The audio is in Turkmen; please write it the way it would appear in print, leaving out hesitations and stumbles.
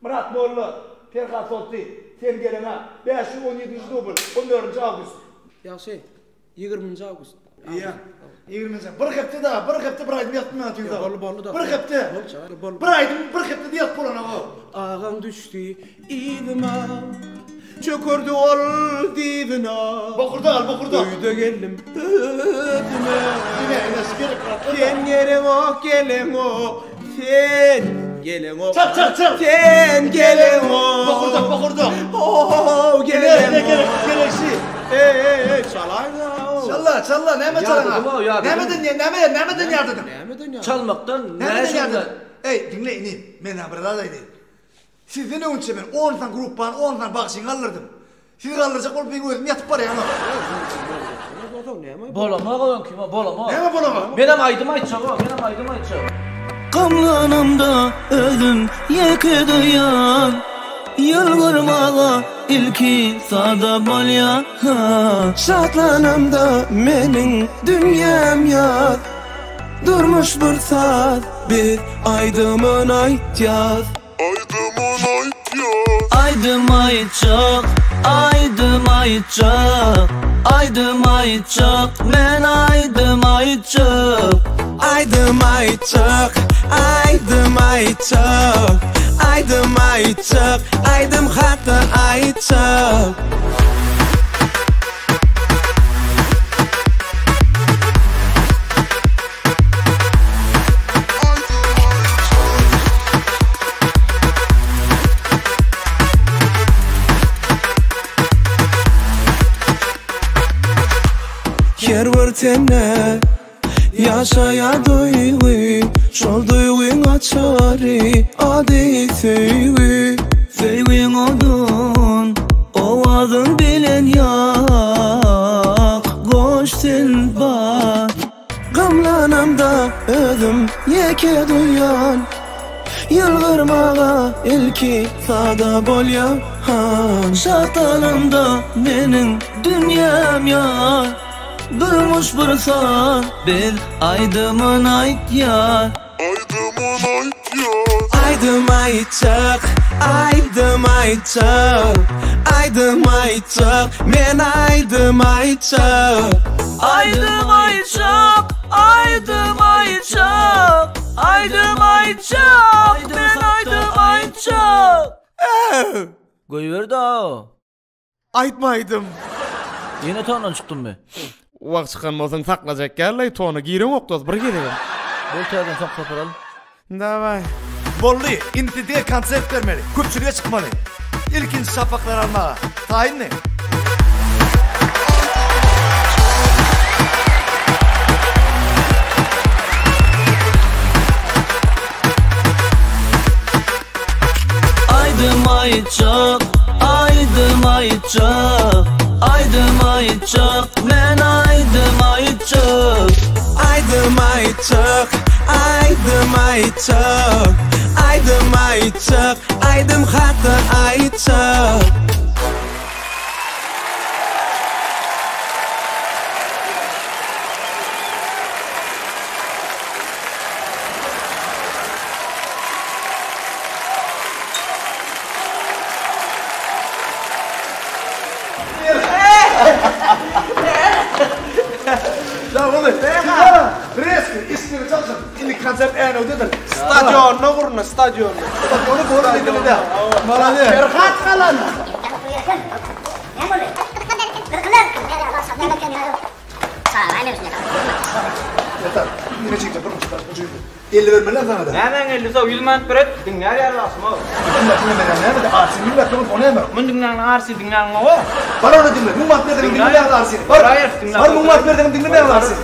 Myrat molla, Perhat Sotdy, sen geleňa, 517-nji dubl, 14-nji awgust. Ýagşy, 20-nji awgust. Ýa, 20-nji. Bir hepde da, bir hepde bir aýdym ýazyp bilmän otyr. Boldy, boldy da. Bir hepde. Boldy. Bir aýdym bir hepde ýazyp bolanok. Agaň düşdi yzyma. Çökerdi ol dyzyna. Bokurdak al, bokurdak. Öýde geldim özüme. Ine, ine, şu gerek zatlar. Sen geleňok, geleňok. Sen geleňok. Çal, çal, çal. Sen geleňok. Bokurdak, bokurdak. Oh, Ine, ine geleňok. gerek, gerek şi. Ey, ey, ey, çalaýda. Çalla, çalla, näme Ýadydyň çalaňa? o, ýadydyň. Nämeden, näme, nämeden ýadydyň? Nämeden ýadydyň? Çalmakdan Nämeden näşe ýadydyň? Ey, diňle inim, men bir zat aýdaýyn. Sizden öňçe men 10 sany gruppany, 10 sany bagşyny galdyrdım. Sizi galdyrjak bolup men özüm ýatyp barýan. Bolamok öňkime, bolamok. Näme bolamok? Menem aýdym aýtjak, menem aýdym aýtjak. Gamlanamda özüm ýeke duýan Ýylgyrmaga ilki sada bolýan Şatlanamda meniň dünýäm ýaz Durmuş bir saz, biz aýdymyn aýtýas Aýdym aýtjak, aýdym aýtjak Aýdym aýtjak, men aýdym aýtjak Aýdym aýtjak, aýdym aýtjak Aýdym aýtjak, aýdym hakda aýtjak Her bir tende ýaşaýa duýgy Şol duýgyň açary ady söýgi Söýgiň odun owazyn bilen ýak Goş sen bar Gamlanamda özüm ýeke duýan Ýylgyrmaga ilki sada bolýan Şatlanamda meniň dünýäm ýar Durmuş bir saz, biz aýdymyn aýtýar Aýdym aýtjak, aýdym aýtjak Aýdym aýtjak, men aýdym aýtjak Aýdym aýtjak, aýdym aýtjak Aýdym aýtjak, men aýdym aýtjak Goýberdi o. Aýtma aýdym. Ýene tondan çykdymmy? Wagt çykan bolsaň saklajak gällaý tona gireňok dos bir gezegem. Bol täzeden soňky sapar al. Daway. Boldy, indi diňe konsert bermeli, köpçülige çykmaly. Ilkinji şapaklary almaga. Taýynmy? Aýdym aýtjak, aýdym aýtjak Aýdym aýtjak, men aýdym aýtjak Aýdym aýtjak, aýdym aýtjak Aýdym aýtjak, aýdym hakda aýtjak Ya boldy. Siz Reski, ismini çalşyp, indi konsert Änewdedir. Stadionda gurna, stadionda. Stadiony bolan edildi. Malades. Perhat galan. Yeter. Yine çekeceğim. Dur, dur, dur. 50 vermeli sana da. Nämäň 50 sow 100 manat beret, diňlär ýaly bagşym o. Dinle, dinle, dinle, dinle. Arsin, dinle, dinle, o näme? Mun diňläň arsi diňläň o. Bar onu dinle. Müň manat berdiň, dinle, Arsin. Bar. Hayır, dinle. Bar müň manat berdiň, dinle, Arsin.